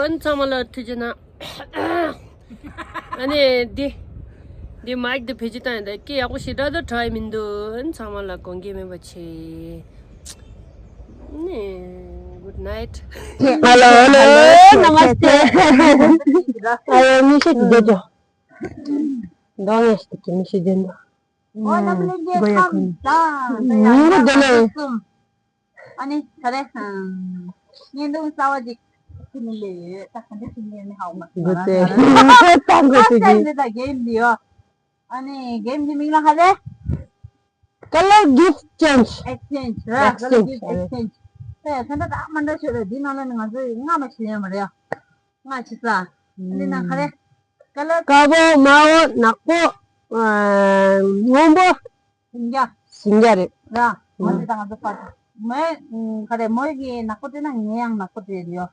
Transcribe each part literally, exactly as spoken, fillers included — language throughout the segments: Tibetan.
ཨན་ཚང་མ་ལ་ཐུགས་རྗེ་གནང་། ཨ་ནི་འདི་འདི་མའིག་འདི་བེད་སྤྱོད་བཏང་ཡོད་ད་སྐད་ཡག་པོ་ཞེ་དྲག་ཏུ་གྲགས་ཡི་མི་འདུག་ཨན་ཚང་མ་ལ་དགོངས་འགལ་མེད་པ་བྱེད། ནི། Good night. Hello, hello. Namaste. Ayo, mi se de jo. Dong este ki mi se de. ཨོ་ལ་བུ་ལེ་རྒྱལ་ཁམས་བཟང་། ད་ཡང་ཉིན་གུང་བདེ་ལེགས། ཨ་ནི་ག་རེ། བརྙན་ཐུང་གསར་བ་ཅིག་ཁྱེར་ནས་སླེབས་ཡོད། ད་ག་འདྲ་ཞིག་ཡིན་ནི་ཧ་གོ་མ་སོང་། གོ་ཚེ་ད་གོ་ཚེ་ཅིག་ཡིན། ད་གེམ་འདི་ཡོད། ཨ་ནི་གེམ་འདི་མིང་ལ་ག་རེ། Color gift change. Exchange ར། Color gift exchange. ཨེ་ད་ད་ད་མ་འདྲ་ཆོས་རེད། འདི་ནང་ལ་ནི་ང་ཚོ་སྔ་མ་ཞིག་ཡོད་མ་རེད། ང་ཆི་ས། ཨ་ནི་ན་ག་རེ། ཀ་ལ། དཀར་པོ། དམར་པོ། ནག་པོ། ཨ། སྔོན་པོ། ཞིང་རྒྱ། ཞིང་རྒྱ་རེད། ར། ང་ཚོ་དང་ང་ཚོ་པར། མོས། ག་རེ། མོས་ཀྱི་ནག་པོ་སྤྲད་ན་ངས་ཡང་ནག་པོ་སྤྲད་ཡོད།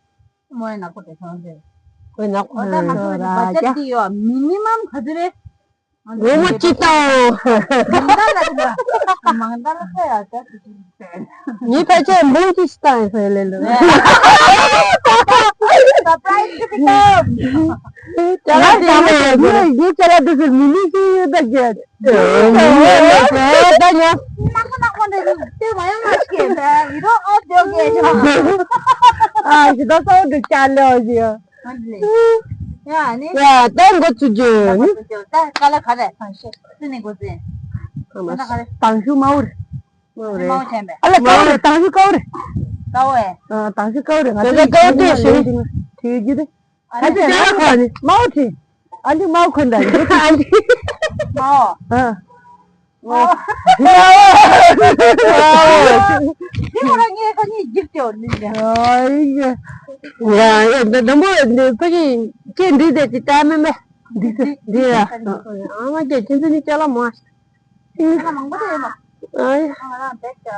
མོས་ནག་པོ་སྤྲད་སོང་སྤྲད། ཁོས་ནག་པོ་ཨོ་ད་ང་ཚོ་སྤྲད་ཡོད། བ་ཅད་ཅི་ཡོད། མི་ནི་མམ་ག་ཚོད་རེད། སྒོར་མོ་གཅིག་དང་། མང་ད་ལ་ཁ་ཡ་ད་དེ་ཅི་ཟེར། ངའི་ཕལ་ཆེར་མོང་གི་སི་ཏང་ཧེ་ལེ་ལོ། སར་པ་རའི་སི་ཅི་ཀམ། ཅ་ལག་དེ་ལ་ངའི་ཅ་ལག་དེ་ཚོ་མི་ནི་ཤེས་ཡོད་ད་རྒྱ། ད་ཉོ། ནག་པོ་ནག་པོ་འདྲ་ཞིག་དེ་མ་ཡོང་མ་ཤེས་ད་ཡི་རོ་ཨོ་ཏེ་ཨོ་ཀེ་ཞོ། ཨ་ཞི་ད་སོ་འདི་ཅ་ལག་ཞིག་ཡོད། ཡ་ནི། ཡ་ད་འགོ་ཚུགས་རྒྱུ་ནི། ད་ག་ལ་ག་རེ་ཐང་ཤེས་སི་ནི་འགོ་ཚུགས། ད་ག་རེ། དང་ཤུ་མའོ་རེད། མའོ་རེད། མའོ་ཆེན་པས། ཨ་ལ་མའོ་རེད། དང་ཤུ་ཀའོ་རེད། ཀའོ་ཨེ། ཨ་དང་ཤུ་ཀའོ་རེད། ང་ཚོ་ཀའོ་ཀའོ་ཏེ་ཤེས་རིག་ཐུགས་རྒྱུ་རེད། ཨ་ནི་ཅ་ལག་ཁ་ནི་མའོ་ཆེན། ཨ་འདི་མའོ་ཁོན་ད་འདི་ཨ་འདི། མའོ། ཨ། ཨོ། དེ་མོ་རང་ངས་ཁ་ཉིད་འཇིབ་ཀྱོ་ནི་ལ། ཨོ་ཡ་ཡ་ད་དང་པོ་འདི་ཕ་གི་ཁྱེད་འདི་དེ་ཅི་ལྟ་མིན་པས། འདི་ཚེ་འདི་ཡ། ཨ་མ་ཁྱེད་ཁྱེད་ཚོ་ནི་ཅ་ལག་མ། ཨ་མང་པོ་དེ་ཡོད་མ། ཨ་ཡ། ང་རང་བེག་ཅག་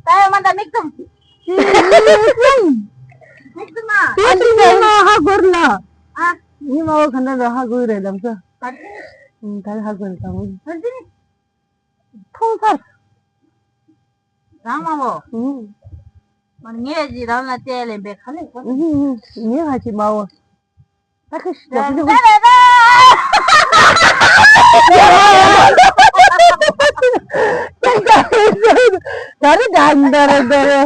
ད་ཡ་མ་ད་མིག་བཙུམ། མིག་བཙུམ་མ། ཨ་འདི་ཉི་མ་ཧ་གོ་ར་ལ། ཨ། ཉི་མ་འོ་ག་འདྲ་འདྲ་ཧ་གོ་རེད་ལམ་ས། ག་འདྲ། ད་ཧ་གོ་རེད་ད་མོ། ག་འདྲ། མཐོང་ཚར། རང་མ་བོ། ཨུ། མར་ངས་ཀྱི་རང་ལ་བལྟས་ལེན་པའི་ཁ་ལེ་གོ། ཨུ་ཨུ། ངས་ཧ་ཅི་མ་བོ། ད་ཁ་ཤི་ད་ཁ་ཤི། ད་རེ་ད་རེ་ད་རེ། ཨོ་ཡ་ད་རེ་ད་རེ།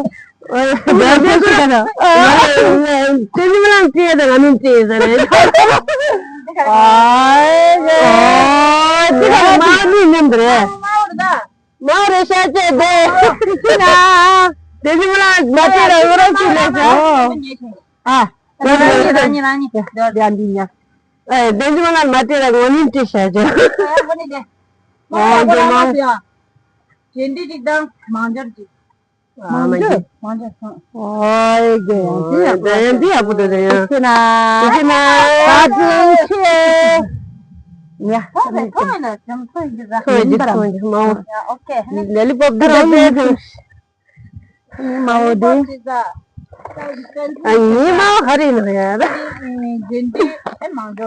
ཨ། ཏེ་ནི་མ་ལང་ཏེ་ད་ང་ནི་ཏེ་ད་རེ། ཨ། ཨོ་ཏེ་ད་མ་ནི་ནམ་རེ། མ་རེ་ཤ་ཅེ་དེ། ཅི་ན། དེ་ཅི་མ་ལ་མ་ཅེ་ར་ཡོ་ར་ཅི་ལེ་ཤ། ཨ། ར་ཉི་ར་ཉི་ར་ཉི། ཡ་འདི་ཉ། ཨེ་དེ་ཅི་མ་ལ་མ་ཅེ་ར་ངོ་ནི་ཅི་ཤ་ཅེ། ཨ་ཡ་གོ་ནི་དེ། མ་ར་གོ་ར་མ་ཡ། ཅེ་འདི་ཅིག་དང་མང་ཇོར་ཅིག། ཨ་མ་ཅེ། མང་ཇོར་མང་ཇོར། ཨོ་ཡ་གེ་ཡ་འདི་ཡ་གོ་ར་ཡ་འདི་ཡ་གོ་ར་ཡ། ཅི་ན། ཅི་ན། ད་ཅི་ཤེ། ཡ། ཐོང་ཡིན་ན་ཅམ་ཐོང་ཡིན་གྱི་ཟ། ཐོང་ཡིན་གྱི་ཐོང་ཡིན་གྱི་མ་འོ། ཡ་ཨོ་ཁེ། ལེ་ལི་པོབ་དེ་རང་ཡིན་གྱི། མ་འོ་དེ། ཨ་ཡིན་མ་འོ་ག་རེ་ཡིན་ན་ཡ། ཇེན་ཏི་ཨེ་མང་ཇོ།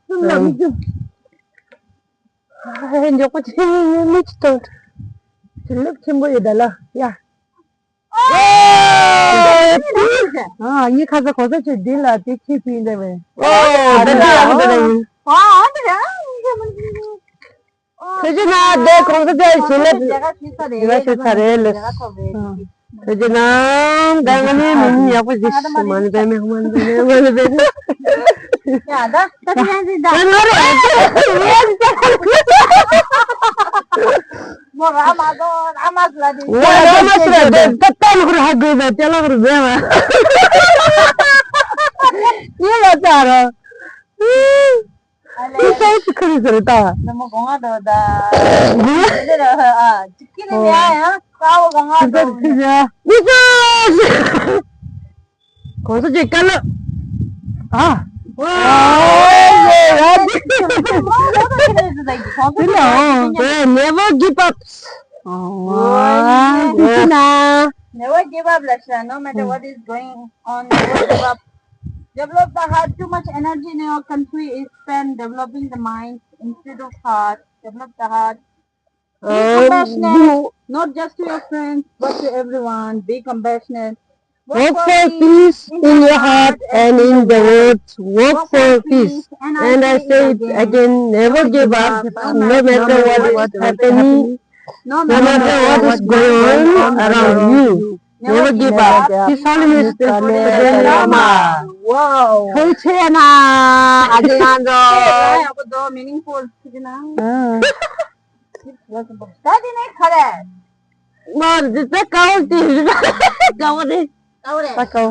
སུམ་ལ་མི་ཅུ། ཨེ་མགྱོགས་པོ་ཆེ་མི་ཅི་ཐོང་། ཆེ་ལེབ་ཆེན་པོ་ཡོད་ད་ལ་ཡ། ཨ་ཡིན་ཁ་ས་གོ་ས་ཆེ་འདི་ལ་དེ་ཁྱི་ཕིན་དེ་བས། ཨོ་དེ་འདྲ་ཡང་དེ་འདྲ་ཡིན། ཨ་འདི་ར། ཐུགས་རྗེ་གནང་། དེ་གོང་ས་ཆེ་ཞིག་ལ་དེ་ག་ཞིག་ས་རེད། དེ་ག་ཞིག་ས་རེད་ལ། ཐུགས་རྗེ་གནང་། ད་ང་ནི་མི་མི་ཡག་པོ་ཞིག་མ་ནི་པའི་མི་མ་ནི་པའི་མི་མ་ནི་པའི། ཡ་ད་ད་ད་ཡང་ཞིག་ད། ད་ང་རེད། མོ་ར་མ་དོ་ར་མ་སླ་དེ། ང་ར་མ་སླ་དེ་ད་ད་ལོག་ར་ཧ་གོ་ད་ད་ལོག་ར་བས་མ། ཉེ་ལ་ད་ར། ཨ་ལེ། ཁྱི་ཤ་ཤི་ཁ་རི་ཟེར་ད། ནུ་མོ་གོང་ང་འགྲོ་ད། དེ་ལེ་ར་ཨ། ཅི་ཀི་ནི་ཡ་ཡ། ཁ་བོ་གོང་ང་འགྲོ། ཁྱི་ཤ་ཤི། མི་ཤ་ཤི། གོང་ས་ཅིག་ཀ་ལ། ཨ། ཝ། ཝ། ཝ། ཝ། ཝ། ཝ། Never give up. ཨོ། ཡིན་ན། Never give up, Lasha. No matter what is going on, never give up. Develop the heart. Too much energy in your country is spent developing the mind instead of heart. Develop the heart. Be compassionate, not just to your friends, but to everyone. Be compassionate. Work for peace in your heart. The words work for peace. And I say it again, never give up, no matter what is happening, no matter what is going on around you. Never give up. His Holiness the Dalai Lama. Wow. ཐུགས་རྗེ་གནང་། ཨ་ཅེ་ང་ཚོ། ཡག་པོ་འདུག meaningful ཐུགས་རྗེ་གནང་། ད་དེ་ནས་ག་རེ། མ་འདི་ད་ཀའོ་དེ་རེད། ཀའོ་རེད། ཀའོ་རེད། ད་ཀའོ།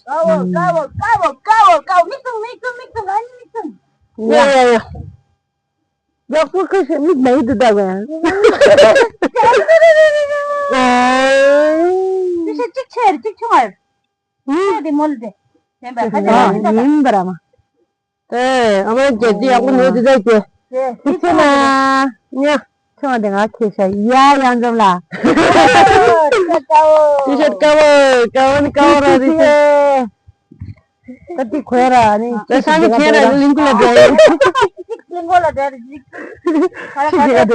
ཀའོ་ཀའོ་ཀའོ་ཀའོ་ཀའོ། མིག་བཙུམ་མིག་བཙུམ་མིག་བཙུམ། ཨ་ནི་མིག་བཙུམ། ཡ་ཡ་ཡ། ཡག་པོ་ཁ་ཤས་མིག་མེད་དུ་ད་ག་ཡང་། ཅི་ཤེས་གཅིག་ཆེ་རེད་གཅིག་ཆུང་བ་རེད། ཨ་དེ་མོ་ལ་དེ། ཡིན་པ་ཁ་ཤས་ཡིན་པ་ར་མ། ཨེ། ཨ་མ་རྒྱལ་སྤྱི་ཡག་པོ་ནོར་འདི་ད་ཀྱེ། ཅི་ཆེ་ན། ཉ། ཆུང་བ་དེ་ང་ཁེ་ཤ་ཡ་ཡ་འཛོམས་ལ། ཏི་ཤར་ཀ་བོ། ཀ་བོ་ནི་ཀ་བོ་ར་རི་ཤེ། ད་ཏི་ཁོས་ར་ནི། ད་ས་ནི་ཁྱེད་ར་ལིང་ཀུ་ལ་བསྡད། ལིང་ཀུ་ལ་བསྡད། ཁ་ར་ཁ་ར།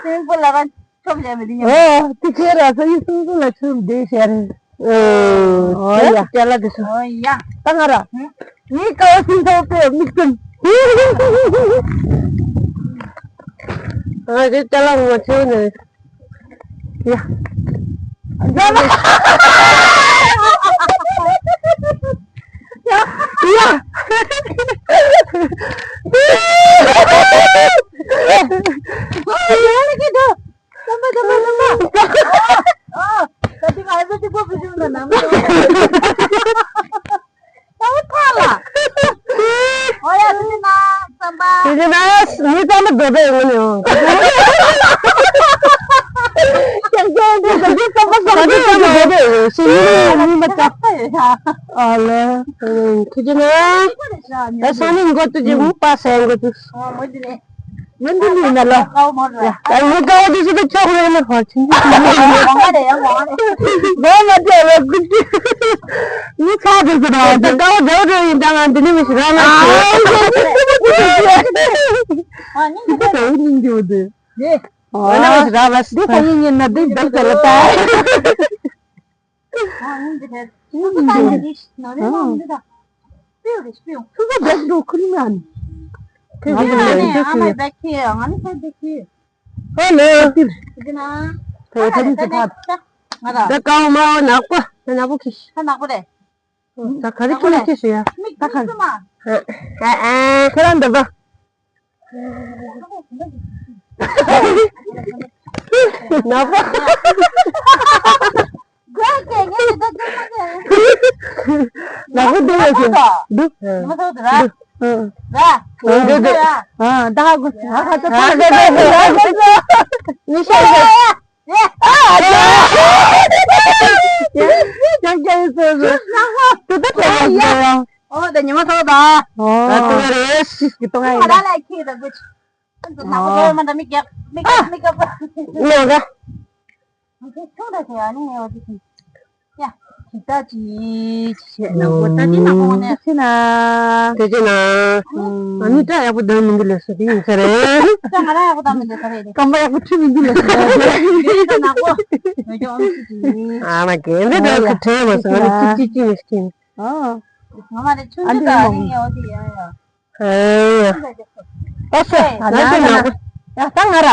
ལིང་ཀུ་ལ་ར་ཆོམ་བྱས་མི་འདི་ཉམས། ཨོ་ཏི་ཁྱེད་ར་ས་ཡི་སུང་ཀུ་ལ་ཆོམ་བསྡད་ཤར། ཨོ་ཡ། ཅ་ལག་དེ་སོ། ཨོ་ཡ། ད་ང་ར། ངའི་ཀ་བ་སིན་ཐོག་པའི་མིག་ཙམ། ཨ་དེ་ཅ་ལག་ངོ་ཆེ་ནས། ཡ། ཡ། ཡ། ཡ། བསམ་པ་བསམ་པ་བསམ་པ། ཨོ། ད་དེ་ང་ཚོ་གཅིག་པོ་བུ་ཆུང་དང་ནང་མི་ཡོང་། ད་བུ་ཐག་ལ། ཨོ་ཡ་ཐུགས་རྗེ་གནང་བསམ་པ། ཐུགས་རྗེ་གནང་། མི་བསམ་པ་འདོད་པའི་ངོ་ནས་ཡོང་། ཀྱང་ཀྱང་ཀྱང་ཀྱང་བསམ་པ་བསམ་པ་འདོད་པའི་ངོ་ནས་ཡོང་། ཤེས་ཡོན་མི་མ་ཅག་ཨ་ལེ། ཐུགས་རྗེ་གནང་། ད་སང་ཉིན་འགོ་ཐུགས་རྗེ་མུ་པ་སེ་འགོ་ཐུགས། ཨོ་མོ་དེ་ནས། ངན་དུ་ལུས་ན་ལ། ད་ངའི་ཀ་བ་དེ་ཚོ་ད་ཁྱོག་རེ་ལ་ཧོར་ཆིན་གྱི་ཆིན་གྱི་ལུས་ན། ངོ་མ་དེ་ཡང་ངོ་མ་དེ། ངོ་མ་དེ་ལ་ཀུ་ཅི། ངའི་ཁ་དེ་ཚོ་ད་ད་ཀ་བ་དེ་བ་དེ་ཡིན་ད་ང་འདི་ནི་མི་ཤི་ར་ལ། ཨ་ཨ་ནི་འདི་ད་ཡིན་འདི་བ་དེ། ཨ་ན་མི་ཤི་ར་ལ། འདི་ད་ཡིན་ཡིན་ན་འདི་འདབ་ཟེར་ལ་ད། ཨ་ཡིན་འདི་རེད། ཨ་ཡིན་འདི་རེད། ཨ་ཡིན་འདི་རེད། སྤེའུ་རེད་སྤེའུ། ཁྱོད་ཚོ་བེག་འགྲོ་ཁུར་མ་ནི། ཁྱོད་ཚོ་ཨ་ནི་ཨ་མའི་བེག་ཁྱེར། ཨ་ནི་ཁྱོད་བེག་ཁྱེར། ཨ་ལེ། ཁྱེད་ཀྱི་ན། ད་ད་ད་ད་ད་ང་ད། ད་ཀའོ་མའོ་ནག་པོ། ད་ནག་པོ་ཁྱེར། ད་ནག་པོ་རེད། ད་ག་རེ་ཁྱེར་ན་ཁྱེར་ཤི་ཡ། མིག་ད་ག་རེ། ཨ་ཨ། ཁྱེད་རང་འདི་པ། ནག་པོ། ནག་པོ་འདུག་ཡོད་ཀྱི་འདུག་ཨ་འདུག་ཨ་འདུག་འདུག་ཨ་ད་ཧ་གོ་ཧ་ཧ་ད་ཧ་གོ་ཧ་གོ་ཧ་གོ་མི་ཤེས་ཤེས། ཨ་ཡ། ཡང་སྐྱ་ཡི་སོ་སོ། དེ་ད་དེ་ཡ། ཨོ་ད་ཉི་མ་ཐོག་ད། ཨོ་ད་དེ་རེད། ཤིས་ཀྱི་གཏོང་ཡ་ཡིན་ད། ང་ད་ལ་ཁྱེད་ད་གོ་ཆི། ཨ་ད་ནག་པོ་མ་ད་མི་རྒྱག་མི་རྒྱག་མི་རྒྱག་ནོ་ད། ང་ཚོ་ཆུང་ད་ཟེར་ཡ་ནི་ངས་འོ་དེ་ཤི། ཡ། ཇི་ལྟ་ཅི་བྱས་ན་གོ་ད་དེ་ན་གོ་ནས་ཟེར་ན། དེ་ཅི་ན། ཨ་ནི་ད་ཡག་པོ་ད་མི་འདུག་ལ་སོ་དེ་ཡིན་ས་རེད། ད་ང་རང་ཡག་པོ་ད་མི་འདུག་ས་རེད། རྐང་པ་ཡག་པོ་ཁྲིད་མི་འདུག་ལ་སོ་རེད། དེ་ད་ན་གོ། ང་ཅོ་ཨམ་ཆི་ཅི། ཨ་མ་གན་དེ་ད་ཁ་ཁྲེ་མ་སོང་ང་ཅི་ཅི་ཅི་མི་སྐྱིན། ཨ། ང་མ་རེད་ཆུང་ཆུང་ད་ཨ་ནི་ངས་འོ་དེ་ཡ་ཡ། ཨེ། ཨོ་སེ། ཨ་ན་ན་ན། ཡ་ད་ང་ར།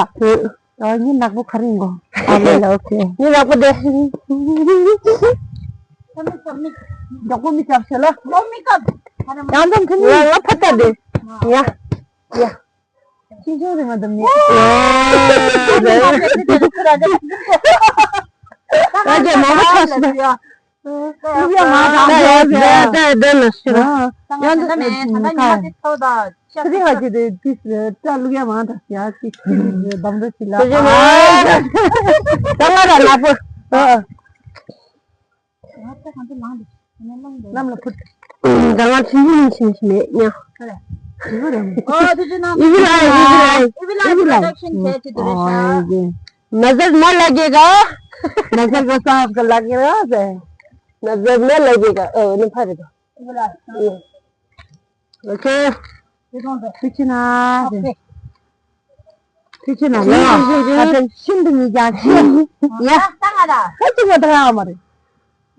ཨ་ཉི་ནག་པོ་ག་རེ་ཡིན་གོ་ཨ་ལེ་ལ་ཨོ་ཁེ། ཉི་ནག་པོ་དེ། མགྱོགས་པོ་མི་སྐྱབས་ཤོད་ལ། ཡང་འཛོམས་ཁ་ནི། ང་ང་ཕ་ཏ་དེ། ཡ། ཡ། ཅི་ཅི་རེད་ང་འཛོམས་ནི། ད་ཀྱེ་མང་པོ་ཐོག་སི་ད། ཡ་མ་ད་ད་ད་ད་ལ་ཤི་ར། ཡང་ད་མེད་ད་ད་ཉི་མ་དེ་ཐོག་ད། ཁྱི་རིང་ང་ཅི་དེ་ཏིས་ད་ལུག་ཡ་མང་ད་ཡ་ཅི་ཅི་དམ་ད་ཅི་ལ། ད་ང་ད་ལ་པོ། ནམ་ལ་ཕུད། ད་ང་ཚིན་ཚིན་ཕྱིན་ཕྱིན་མེད་ཉ། ཨོ་དེ་ཅི་ན། ཨི་བི་ལ་ཨི་བི་ལ་ཨི་བི་ལ་ཨི་བི་ལ་ཨི་བི་ལ་ཨི་བི་ལ་ཨི་བི་ལ་ཨི་བི་ལ་ཨི་བི་ལ་ཨི་བི་ལ་ཨི་བི་ལ་ཨི་བི་ལ་ཨི་བི་ལ་ཨི་བི་ལ། नजर न लगेगा। नजर को सांस को लगेगा से। नजर न लगेगा। ओ, नहीं, फाड़ दो। OK। ཐུགས་རྗེ་གནང་། ཐུགས་རྗེ་གནང་། ཡ། ད་ཤིན་ཏུ་ཉིད་ཀྱང་ཤེས། ཡ། ད་ང་ད། ཁ་ཅིག་ང་ད་ང་མ་རེད།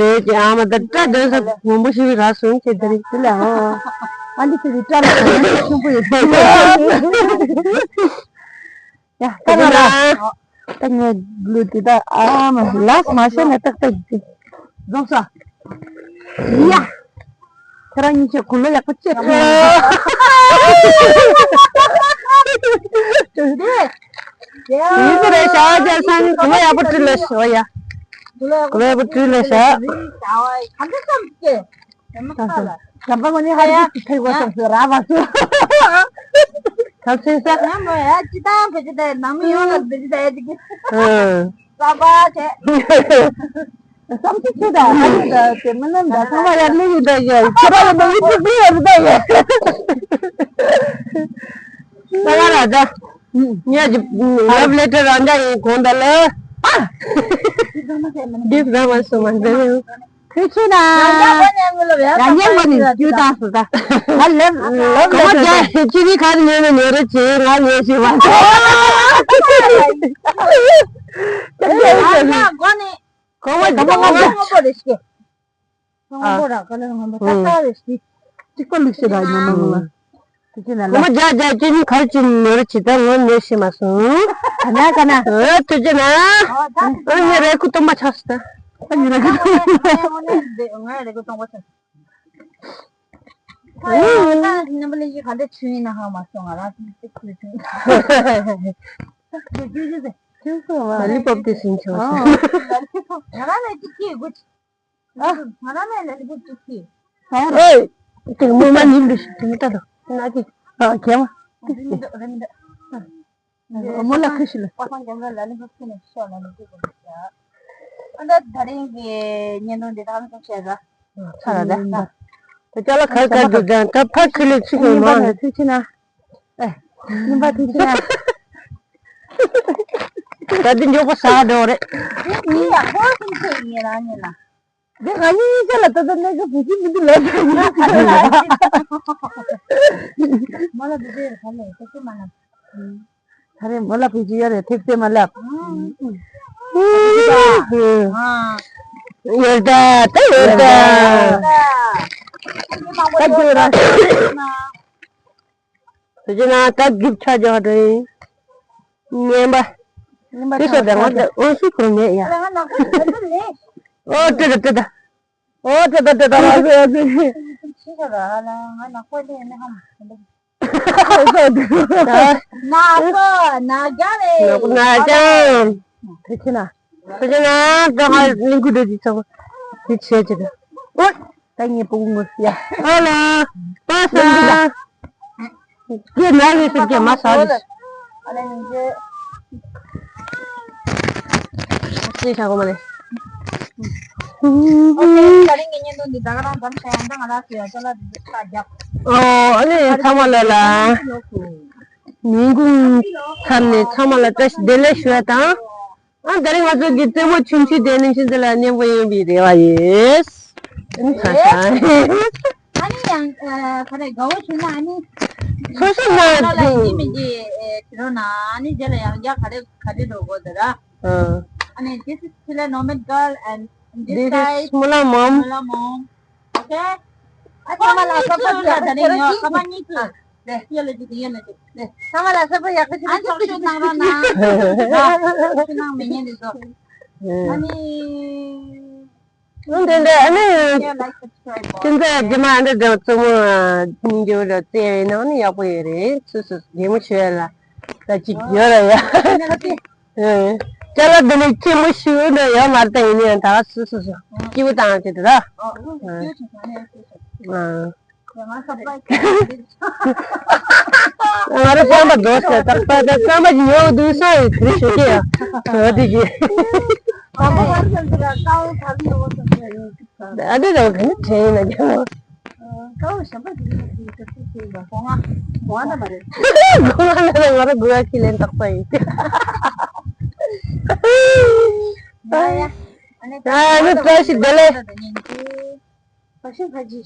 དེ་རེད་ཀྱི་ཨ་མ་ད་སྐྲ་འདོན་ས་མང་པོ་ཞིག་རག་སོང་ཁྱེད་དེ་རིང་དེ་ལ་ཨོ། ཨ་འདི་ཚོ་གི་སྐྲ་ལ་གོ་ཆེན་པོ་ཡོད། ཡ་ད་ང་ལ་ད་ངས་ལུས་དེ་ད་ཨ་མ་ལགས་མ་ཤེས་ན་ཏག་ཏག་གི་རྫོགས་ས། ཡ། ཁྱེད་རང་གཉིས་ཀྱི་གུ་ལོ་ཡག་པོ་བཅད་ཐུབ། ཡིན་ཟེར་རེད་ཤག་རྒྱལ་སང་གུ་ལོ་ཡག་པོ་བྲིས་ལ་ཤོག་ཡ། གུ་ལོ་ཡག་པོ་བྲིས་ལ་ཤོག་ཡ། གམ་པ་ངོ་ནི་ཧ་རི་ཅི་ཐེག་པ་སོགས་སུ་ར་བ་སུ། ག་ཚོད་ས། ཡ་མོ་ཡ་ཅི་ཏང་བེ་ཅི་ཏེ་ནམ་ཡོང་ལ་བེ་ཅི་ཏེ་ཡ་ཅི་གི། ཨ། ས་པ་ཆེ། བསམ་ཚུལ་ཆེ་དང་ཨ་ནི་ད་དེ་མི་ནམ་ད་ཚང་མ་ཡར་ལུས་ཡིན་ད་ཡ་ཁྱེད་རང་ཡིན་ད་ཡིན་ཚུགས་ཡོད་ད་ཡ། ས་པ་ར་ད་ཉ་ཇི་ལབ་ལེ་ཊར་རང་འདྲ་ཡིན་གོང་ད་ལ་ཨ། འདི་ཟ་མ་སོང་མ་འདི་རེད། ཐུགས་ཆེ་ན། ཡང་ཉན་པ་ནི་རྒྱུ་དང་སུ་དང་། ང་ལབ་ལབ་གོ་ལབ་ཇ་ཅི་ནི་ག་ནི་ཉན་ནི་ཉོ་རེ་ཆེ་ང་ཉན་ཤེས་པ། ཡང་གོ་ནི། གོ་བ་ཇ་ང་ང་པོ་རེ་ཤི། ང་པོ་ར་ག་ལ་ང་པོ་ད་ད་རེ་ཤི། གཅིག་པ་ལུག་ཤེས་ར་ཉོ་ན་ང་ལ། ཐུགས་རྗེ་གནང་། ངོ་མ་རྒྱ་རྒྱ་ཅི་ནི་གར་ཅི་ནི་ཉོ་ར་ཅི་ད་ངོ་ཉོ་ཤེས་མ་སོང་། ག་ན་ག་ན། ཨ་ཐུགས་རྗེ་གནང་། ཨ་ངས་རེ་ཁུ་སྟོང་པ་ཆགས་སོང་ད། ཨ་ཉོ་ར་ཁུ་སྟོང་པ། ངས་རེ་ཁུ་སྟོང་པ་ཆགས་སོང་། ཨ་ད་ནམ་པ་ལས་ཀྱི་ག་འདྲ་ཆུ་ཡིན་ན་ཧ་མ་སོང་ང་རང་ཚོ་ཅིག་ཁུ་ཆུ། ཁུ་ཆུ་ཆུ་ཟེར། ཁྱོད་ཚོ་ང་ལི་པོབ་དེ་ཟིན་ཆོག་ཟེར། ང་རང་ལ་ཅིག་སྐྱེས་དགོས། ཨ། ང་རང་ལ་ལ་ལི་པོ་ཅིག་གིས། ཨོའི། དེ་མོ་མ་ཉིན་འདི་ཞིག་དེ་མོ་ལྟ་དང་། ན་གི། ཨ་གྱེས་མ། རེ་མི་འདུག་རེ་མི་འདུག་མོ་ལ་ཁུ་ཤི་ལ། པ་སངས་རྒྱ་ལ་ལ་ལི་པོ་ཁྱེར་ནས་ཤོག་ལ་ལི་པོ་ཅིག་གིས། ཨ་ད་ད་རིང་གི་བརྙན་ཐུང་འདི་དག་ལ་ཐུགས་རྗེ་ཆེ། ཚར་ར་ད། ད་ཅ་ལག་ག་རེ་ག་རེ་འདུག་ད་ད་ཕར་ཁུ་ལེ་ཚིག་གི་མ། ཐུགས་རྗེ་ཆེ་ན། ཨེ། སྙིང་པ་ཐུགས་རྗེ་ཆེ་ན། ད་འདི་མགྱོགས་པོ་ཟ་འགྲོ་རེད། འདི་ཡག་པོ་ཐུགས་རྗེ་ཆེ་ཡིན་རང་ཉིད་ལ། འདི་ང་གཉིས་གཉིས་ཆ་ལ་ད་ལྟ་གནས་ཀ་བུ་ཅི་མི་འདུག་ལབ་ད་ཡིན། མོ་ལ་འདི་འདྲའི་ཧ་ལས་ཐེབས་ཅི་མ་ལབ། ད་རེས་མོ་ལ་བུ་ཅི་ཡོད་རེད་ཐེབས་ཅི་མ་ལབ། ཡོད་ད་ད་ཡོད་ད། ད་རྒྱུ་ར། བུ་ཅི་ན་ད་རྒྱུ་ཆ་རྒྱག་འགྲོ་ཡིན། ངན་པ། ངན་པ་དེ་ཚོ་དང་ང་ཚོ་ཨོ་སི་ཁོ་ངས་ཡ། ཨོ་ཏི་ཏི་ཏི་ཏི། ཨོ་ཏི་ཏི་ཏི་ཏི་ཨོ་ཏི་ཏི་ཏི། ཤི་ཁ་ར་ཧ་ལ་ང་ནག་པོ་ལས་ནི་ཧམ། ནག་པོ་ནག་རྒྱ་རེད། ནག་རྒྱ། དེ་ཁྱི་ན། དེ་ཁྱི་ན་ད་ཧ་ལིང་ཀུ་འདྲ་ཅིག་ཚོགས། དེ་ཆེ་ཅིག་རེད། ཨོ། ད་ངའི་སྤུ་གུ་ངུ་ཡ། ཨ་ལ། པ་ས། སྐད་ནག་གི་སེར་སྐད་མ་ཟ་ལི། ཨ་ལ་ཡིན་གྱི། ཅི་ཆགས་གོ་མ་ལེ། ཨོ་ཁེ། ད་རིང་གི་བརྙན་ཐུང་འདི་ད་ག་རང་མཚམས་བཞག་ཡང་ད་ང་རང་ཚོ་ཡང་ཅ་ལག་འདི་ཚོ་ཁ་རྒྱབ། ཨོ་ཨ་ལེ་ཚང་མ་ལ་ལ། ཉིན་གུང་མཚམས་ནས་ཚང་མ་ལ་བཀྲ་ཤིས་བདེ་ལེགས་ཞུ་བ་དང་། ཨ་ད་རེས་ང་ཚོ་གི་རྩེད་མོ་ཆུང་ཆུང་དེ་ནས་ཤིན་ཏུ་ལ་མཉེས་པོ་ཡིན་པའི་རེ་བ་ཡོད། ཨ་ནི་ཁ་ཤ། ཨ་ནི་ཡང་ཨ་ག་རེ་དགའ་བོ་བྱུང་ན་ཨ་ནི། སོ་སོ་ན་ཨ་ལ་ཡིན་མིན་གྱི་ཨེ་དྲི་རོགས་གནང་ཨ་ནི་རྗེས་ལ་ཡང་རྒྱ་ག་རེ་ག་རེ་འགྲོ་དགོས་དེ་ར། ཨ་ནི་this is Chile nomad girl and this this is side Mula mom. Mula mom. Okay. ཨ་ཚང་མ་ལ་གསར་པ་ཡག་པོ་ཞིག་རེད། ཨ་ཡོད་ལ་ཅིག་ཡོད་ལ་ཅིག་ལེ། ཚང་མ་ལ་གསར་པ་ཡག་པོ་ཞིག་རེད། ཨ་ཚོགས་ཞུགས་གནང་རོགས་གནང་། ཚོགས་ཞུགས་གནང་མི་ཉན་འདི་ཚོ། ཨ་ནི། འདི་འདྲ་ཨ་ནི། ཁྱེད་ཚོ་རྗེས་མ་འདི་འདྲ་བཙུན་མོ་སྙིང་རྗེ་བོ་ལ་བརྩེ་བའི་ནང་ནི་ཡག་པོ་ཡོད་རེད། སུ་སུ་གད་མོ་ཤོར་ཡ་ལ་ད་ཅིག་ཡོད་ར་ཡ། ཅ་ལག་འདི་ནས་ཁྱེད་མོ་ཤུ་འདྲ་ཡོད་མ་རེད་ད་ཡིན་ནའི་ད་སུ་སུ་སུ་སྐྱིད་པོ་བཏང་བྱེད་དུ་ར། ང་རང་རྩམ་པ་འདོགས་ཟེར་ད་པ་ད་རྩམ་པ་ཅིག་ཉོ་འདུག་སོང་ཡོད་དེ་ཞུ་གི་ཡ། འོ་དེ་གི། ཨ་དེ་ར་ག་ནི་དྲན་ཡིན་ན་ཀྱང་། ཀའོ་ཞམ་པ་དེ་ཚོ་དེ་ཚོ་ཚོ་ཚོ་གོང་ང་གོང་ང་ན་མ་རེད། གོང་ང་ན་ང་རང་གོང་ང་ཁྱི་ལེན་ཏག་ཏག་ཡིན། ཡ་ཡ། ཨ་ནི་ཨ་ནི་བཀྲ་ཤིས་བདེ་ལེགས། བཀྲ་ཤིས་ཕ་ཇི།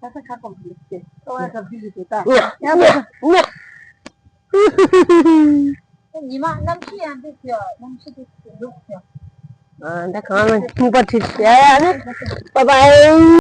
ཁ་ས་ཁ་ཀོམ་ཕུ་ལེ་ཏེ། ཏོ་ཨ་ཁ་བི་ལི་ཏེ་ཏ། ཡ་ཡ། ཉི་མ་གནམ་གཤིས་ཡང་འདི་ཞོ་གནམ་གཤིས་འདི་ལུག་ཞོ། ཨ་ད་གང་ལ་ཁྱིམ་པ་ཁྲིད་ཡ་ཡ་ནི། Bye bye།